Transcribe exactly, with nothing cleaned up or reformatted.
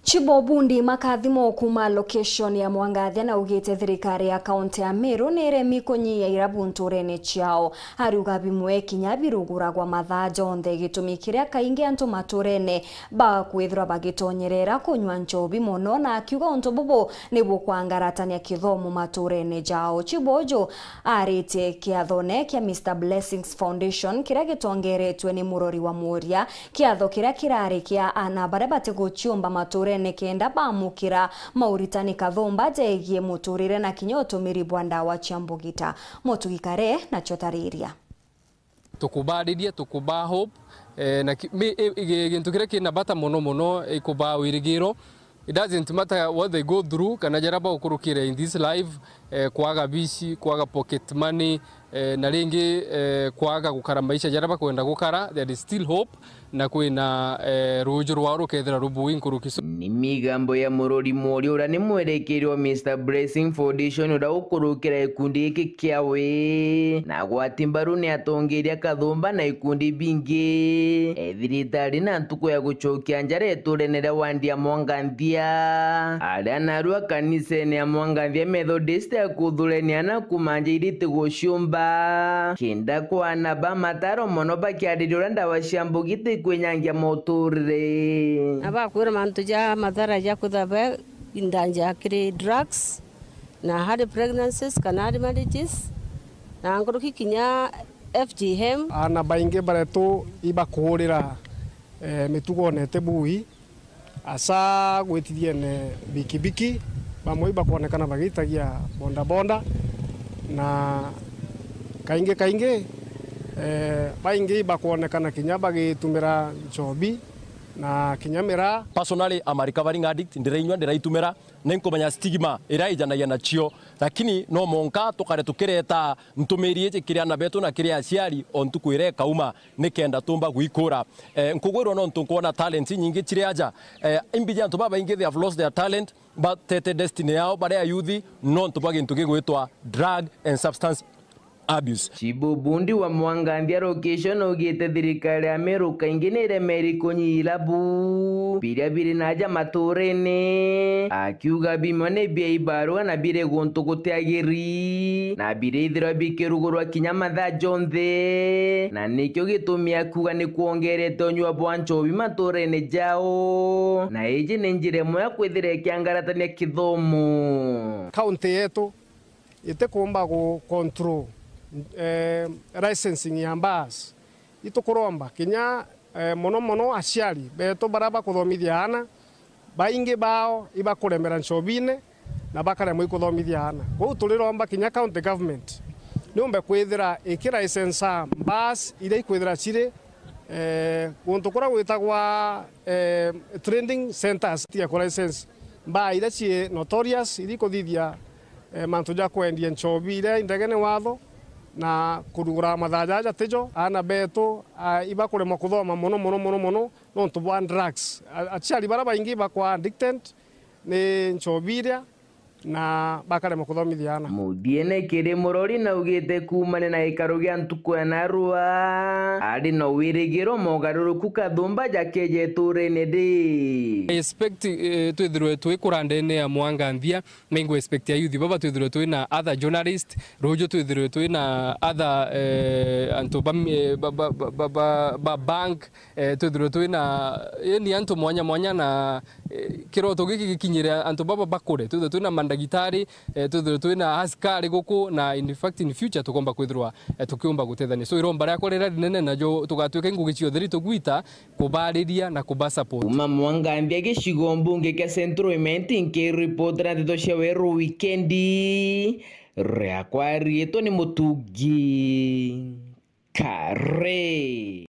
Chibo Bundi makathimo kuuma location ya Mwangathia naugite thirikari ya kaunti ya Meru ni iremi kunyia irabu nturene ciao. Ariuga bimwe kinya biruguragwa mathaa jonthe, gitumi kiria kaingi antu maturene bakwithirwa bagitonyerera kunywa nchobi mono, na akiuga untu bubu ni bukwangaratania kithomo maturene jao. Chibo uju aritie kiathone kia Mister Blessings Foundation kiria gitongeretwe ni murori wa Muria, kiatho kiria kirari kia ana baria batiguciumba maturene kenda bamukira mauritani kathumba jegie muturire na kinya utumiri bwa ndawa cia mbugita. Mutugi Kare nacio tariria. Tukubariria, tukubaa hope, eh, na ki-, mi-, i-, i-, gintu kiria kina bata mono mono, ikubaa wirigiro. It doesn't matter what they go through, kana jaria bagukurukira in this life, eh, kwaga bici, kwaga pocket money, eh, na ringi, eh, kwaga gukara maisha jaria bakwenda gukara, there is still hope, na kwina, eh, ruuju rwao rukethira rubui nkuruki. Ni migambo ya murori Muria uria ni mwerekeri wa Mister Blessing Foundation uria ukurukira gikundi giki kiawe, na gwati mbaru ni atongeria kathumba na ikundi bingi. E thiritari na ntuku ya gucokia njara iturene ria wandi ya Mwanganthia, aria narua kanisene ya Mwanganthia Methodist ya kuthurenia na kumanja iriti guciumba. Kenda kwana ba mataro mono bakiariria uria ndawa cia mbugita ikwinyangia muturire. Na bakwira mantu ja mathara ja kwithirwa be in danger kiri drugs, na early pregnancies kana early marriages, na nkuruki kinya F G M. Ana baingi baretu ibakuurira, eh, mitugone iti bui, asa gwitithiene bikibiki, bamwe ibakwonekana bagitagia bodaboda, na kaingi kaingi, eh, baingi ibakwonekana kinya bagitumira nchobi na kinya miraa. Personally, I'm a recovering addict, ndirainywa, ndiraitumira, na inkumenya stigma iria ijanagia nacio, lakini no monka tukare tukireta ntumiri iji kiri ana betu na kiri aciari o ntuku iria ikauma, nikenda tumba gwikura. Eh, nkugwirwa nontu nkwona talents inyingi ciri aja. Eh, imbiji antu babaingi they have lost their talent, batete destiny yao bari ayuthi nontu bwa gintu gigwitwa drug and substance abuse. Chibu Bundi wa Mwanganthia location augite thirikari ya Meru kaingi ni iremeri kunyia irabu biria biri naja maturene, akiuga bimwe ni bia ibarua na biri guntu gutiagiri, na birithirwa bikirugurwa kinya mathaa jonthe, na nikio gitumi akuuga ni kwongerete unyua bwa nchobi maturene jao, na iji ni njira imwe ya kwithira ikiangaratania kithomo. Kaunti yetu itikumba gu control, eh, licensing ya bars. Itukuromba kinya, eh, mono mono aciari betu baria bakuthomithia aana, baingi bao ibakuremera nchobine na bakaremwa ikuthomithia aana. Kwou turiromba kinya county government niumbe kwithira ikilicensa bars iria ikwithira ciri, eh, guntu kuria gwitagwa, eh, trading centres, tiga ku license bar iria cii notorious, iria ikuthithia eh, mantu ja kwendia nchobi iria indegene watho na kurugura mathaa jaja tijo. Aana betu, ah, ibakuremwa kuthoma mono, mono, mono, mono nontu bwa drugs. A-, aciari baria baingi bakwa addicted ni nchobi iria na bakaremwa kuthomithia aana. Muthiene kiri murori naugite kuumania na gikaro gia ntuku ya narua, ari na wirigiro mogaruruku kathumba jakeje iturene ri. I expect, eh, twithirwe twi kura ndene ya Mwanganthia, na ingu expect ayuthi baba twithirwe twina other journalist, ruju twithirwe twina other, eh, antu ba, eh, ba, ba, ba, ba, ba, ba bank, eh, twithirwe twina, yani antu mwanya mwanya na, eh, kiroto giki gikinyire antu baba bakure, twithirwe twina mandagitari, eh, twithirwe twina askari guku, na in fact in future tukomba kwithirwa, eh, tukiumba gutethania. So iromba riakwa riria rinene najo tugatwika ingugi cia utheri tugwita, kubariria na kubasupport. Kuma Mwanganthia gicigo mbunge kia Central Imenti, nkiripotera ndeto cia Weru Wikendi, riakwa riitwa ni Mutugi Kare.